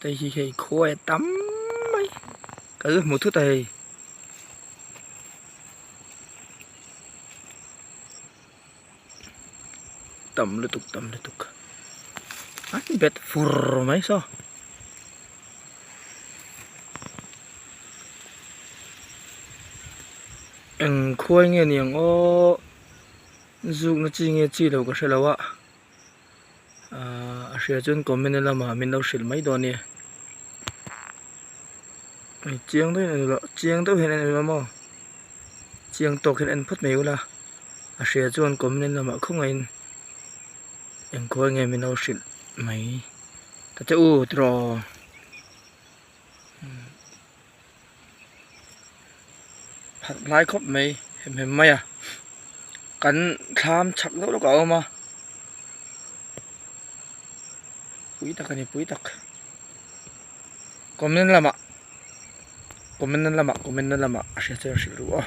Hei hi hei khuai a tam mai ka lo hmu thut a hei. Tam lutuk tam lutuk an bet fur mai saw. Eng khuai nge ni ang aw zukna chi nge chi lo ka hre lo a. Ahh a hria chuan comment na lamah min lo hrilh mai dawn nia hei chiang deuhin en ula chiang deuh hian en ula maw chiang tawk hian en phawt mai ula a hria chuan comment na lamah khawngaihin engkhawi nge min lo hrilh mai ta che u tiraw. Phalh lai khawp mai hem hem mai a kan thlam chhak deuh lawkah a awm a pui tak a ni pui tak comment lamah comment na lamah comment na lamah a hria chu a hrilh duh a.